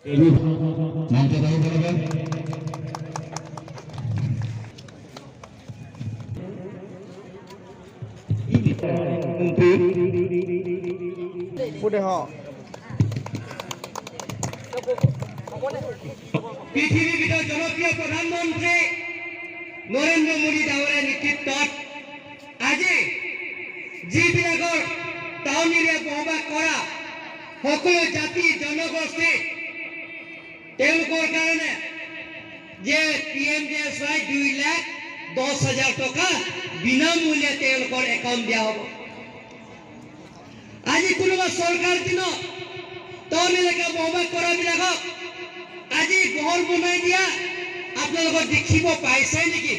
মঞ্চত আহিব লাগে। পৃথিৱীৰ ভিতৰত জনপ্ৰিয় প্ৰধানমন্ত্ৰী নৰেন্দ্ৰ মোদী ডাঙৰীয়াৰ নেতৃত্বত আজি যিবিলাকৰ টাউন এৰিয়া বসবাস কৰা সকলো জাতি জনগোষ্ঠী, তেওঁলোকৰ কাৰণে যে পিএমজেএছৱাই 2,10,000 টকা বিনামূল্যে তেওঁলোকৰ একাউণ্ট দিয়া হ'ব। আজি কোনোবা চৰকাৰ দিনত টাউন এলেকা বসবাস কৰাবিলাকক আজি ঘৰ বনাই দিয়া আপোনালোকৰ দেখিব পাইছে নেকি?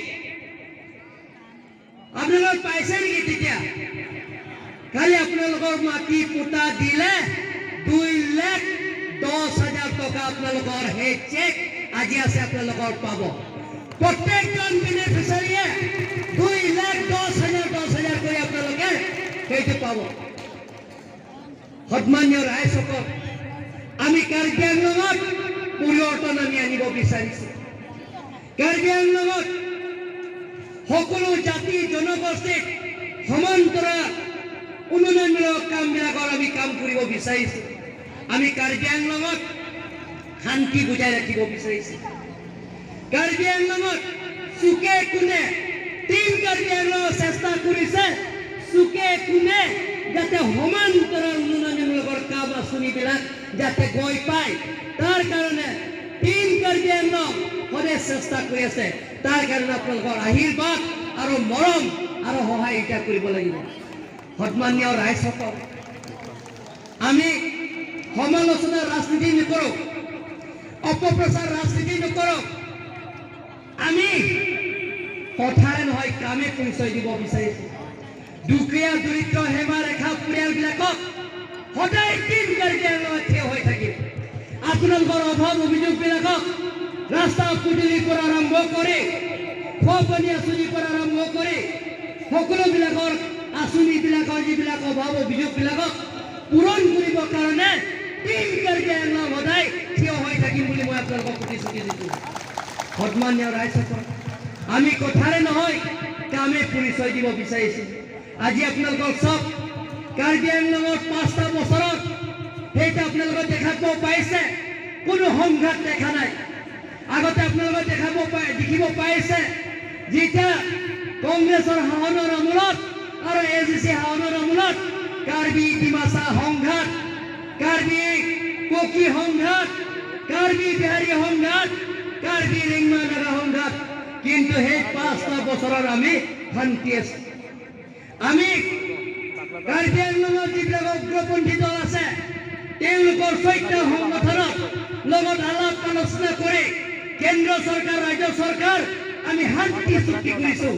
আপোনালোকৰ পাইছে নেকি? তেতিয়া খালি আপোনালোকৰ মাটি পোতা দিলে 2,10,000 টকা আপোনালোকৰ সেই চেক আজি আছে, আপোনালোকৰ পাব। প্ৰত্যেকজন বেনিফিচাৰীয়ে 2,10,000 10,000 কৰি আপোনালোকে সেইটো পাব। সন্মানীয় ৰাইজসকল, আমি কাৰ্বি আংলঙত পৰিৱৰ্তন আমি আনিব বিচাৰিছো। কাৰ্বি আংলঙত সকলো জাতি জনগোষ্ঠীক সমান্তৰাল উন্নয়নমূলক কামবিলাকৰ আমি কাম কৰিব বিচাৰিছো। আমি কাৰ্বি আংলঙত শান্তি বজাই ৰাখিব বিচাৰিছো। কাৰ্বি আংলঙত চুকে কোণে টিম কাৰ্বি আংলঙত চেষ্টা কৰিছে, চুকে কোণে যাতে সমান্তৰাল উন্নয়নমূলকৰ কাম আঁচনিবিলাক যাতে গৈ পায়, তাৰ কাৰণে টিম কাৰ্বি আংলং সদায় চেষ্টা কৰি আছে। তাৰ কাৰণে আপোনালোকৰ আশীৰ্বাদ আৰু মৰম আৰু সহায় এতিয়া কৰিব লাগিব। সন্মানীয় ৰাইজসকল, আমি সমালোচনা ৰাজনীতি নকৰোঁ, অপপ্ৰচাৰ ৰাজনীতি নকৰোঁ। আমি কথাৰে নহয়, কামে পৰিচয় দিব বিচাৰিছোঁ। দুখীয়া দৰিদ্ৰ সীমা ৰেখা পৰিয়ালবিলাকক সদায় টিম কাৰ্বি আংলঙত থিয় হৈ থাকিম। আপোনালোকৰ অভাৱ অভিযোগবিলাকক ৰাস্তা পদূলিৰ পৰা আৰম্ভ কৰি, খোৱা পানী আঁচনিৰ পৰা আৰম্ভ কৰি সকলোবিলাকৰ আঁচনিবিলাকৰ যিবিলাক অভাৱ অভিযোগবিলাকক পূৰণ কৰিবৰ কাৰণে টিম কাৰ্বি আংলং সদায় থিয় হৈ থাকিম বুলি মই আপোনালোকক প্ৰতিশ্ৰুতি দিছোঁ। সন্মানীয় ৰাইজসকল, আমি কথাৰে নহয়, কামে পৰিচয় দিব বিচাৰিছোঁ। আজি আপোনালোকক চব কাৰ্বি আংলঙত 5টা বছৰত সেইটো আপোনালোকে দেখাব পাইছে, কোনো সংঘাত দেখা নাই। আগতে আপোনালোকে দেখিব পাইছে, যেতিয়া কংগ্ৰেছৰ শাসনৰ আমোলত আৰু এজিচি শাসনৰ আমোলত কাৰ্বি ডিমাচা সংঘাত, কাৰ্বি কুকি সংঘাত, কাৰ্বি বিহাৰী সংঘাত, কাৰ্বি ৰেংমা নাগা সংঘাত, কিন্তু সেই 5টা বছৰৰ আমি শান্তি আছো। আমি কাৰ্বি আংলঙত যিবিলাক উগ্ৰপন্থী দল আছে, তেওঁলোকৰ 14টা সংগঠনৰ লগত আলাপ আলোচনা কৰি কেন্দ্ৰ চৰকাৰ, ৰাজ্য চৰকাৰ আমি শান্তি চুক্তি কৰিছো।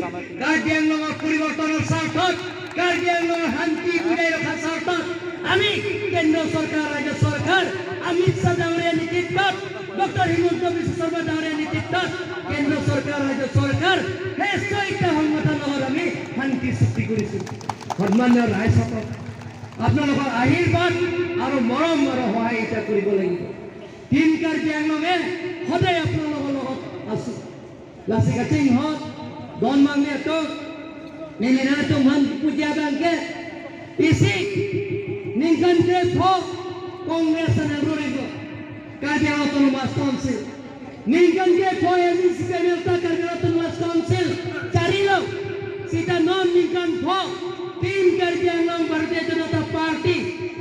কাৰ্বি আংলঙৰ পৰিৱৰ্তনৰ স্বাৰ্থত, কাৰ্বি আংলঙৰ শান্তি বজাই ৰখাৰ স্বাৰ্থত আমি কেন্দ্ৰ চৰকাৰ, ৰাজ্য চৰকাৰ, অমিত শ্বাহ ডাঙৰীয়াৰ নেতৃত্বত, ডক্টৰ হিমন্ত বিশ্ব শৰ্মা ডাঙৰীয়াৰ নেতৃত্বত কেন্দ্ৰ চৰকাৰ, ৰাজ্য চৰকাৰ সেই 6টা সংগঠনৰ লগত আমি শান্তি চুক্তি কৰিছো। সন্মানীয় ৰাইজসকল, আপোনালোকৰ আশীৰ্বাদ আৰু মৰম আৰু সহায় এতিয়া কৰিব লাগিব। টিম কাৰ্বি আংলঙে সদায় আপোনালোকৰ লগত আছো। Lasi kacing hot, don mang ne to, nini na to man puja bangke, isi ningkan ke pho, Congress na rurigo, Karbi Autonomous Council, ningkan ke pho SCPML ta Karbi Autonomous Council, charilo, sita non ningkan pho, team Karbi Anglong Bharatiya Janata Party,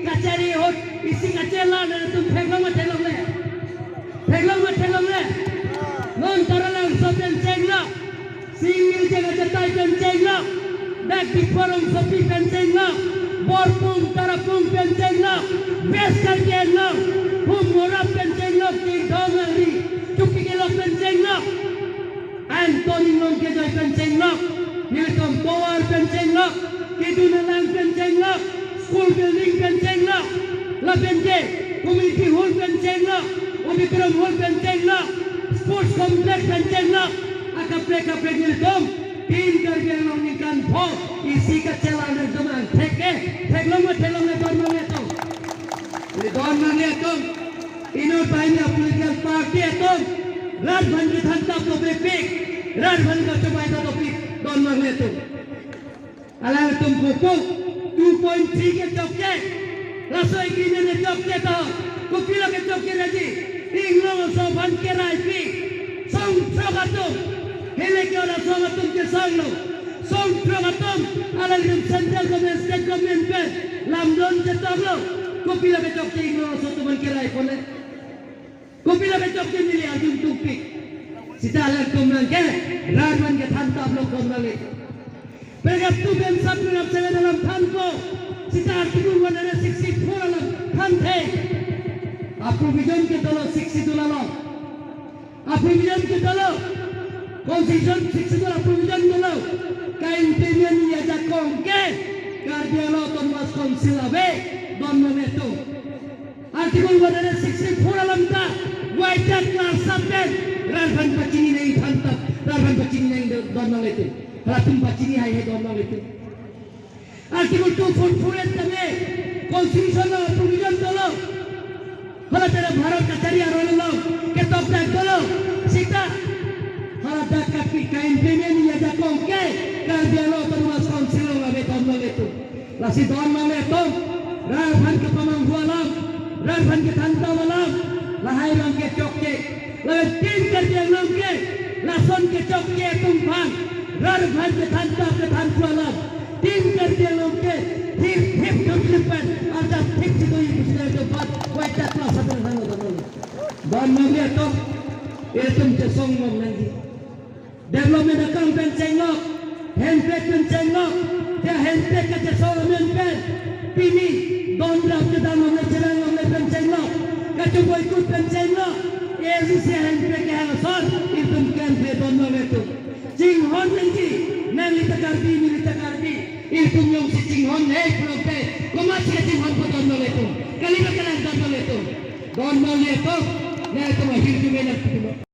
kachari hot, isi kachela na tum pheglong ma thelong le, pheglong ma thelong le, non taralang sopen chengla, single jaga jatai pen chengla, back biforong sopi pen chengla, borpung tarapung pen chengla, best Karbi Anglong, hum morap pen chengla, tirthong ari, chupi kelok pen chengla, Anthony Long ke joy pen chengla, Nilkom Power pen chengla, Kedunalang pen chengla, school building pen chengla, la pen che, community hall pen chengla, Obikram hall pen chengla, sports complex pen chengla, akapre kapre nilkom, team Karbi Anglong ningkan pho, isi ka chela ne jomang theke, theklong ma thelong ne don mang ne tong, don mang ne tong, Ino tayo political party atong Rajban ke thantap to pik Rajban ka coba ito to pik don magle tu alang tum kupu 2.3 ke chokke raso agreement ne chokke to kupila ke chokke raji inglo so ban ke rai pi song trogatum hele ke ora song atum ke song lo song trogatum alang tum central government state government pe lamdon ke toglo kupila ke chokke inglo so to ban ke rai pole kupila ke chokke mili ajum tupi sita alang tum nang ke Rajban ke thantap lo komnale Pergap tu ben sab nap seven alam than ko sita article 164 alam than the provision ke dalo 62 lalo provision ke dalo constitution 62 provision dalo kain pemian ya ja kong ke Karbi Autonomous Council abe don name tu article 164 alam ta white class sabben Rajban pachini nahi than ta Rajban pachini nahi don name tu Ratum pachini hai hai don name tu article 244 et tame constitution provision dalo hala tera Bharat kachari arolo ke top tak dalo sita hala dak kapi kain pemian ya ja kong ke Karbi Autonomous Council abe don name tu lasi don name tu Rajban ke pamang hualam Rajban ke thanta walam lahai rang ke chokke lawe tin Karbi Anglong ke lason ke chokke tum phang Rajban ke thanta ke thantu alam tin Karbi Anglong ke thip thip thip arda thip thip pusle ke baad waita class apne thano don don name tu etum che song mong nangi development account pen chenglo handbag pen chenglo te handbag ka che song men pen pini don rap ke dan name chelang name pen chenglo ka chu boi kut pen chenglo AGC handbag ke hang son etum can pe don name tu ching hon nangi nang li ta karbi mi li ta karbi etum yong si ching hon hey pro pe koma che ching hon ko don name tu kalima kalang don name tu don name tu ne tu ma hir ju me na.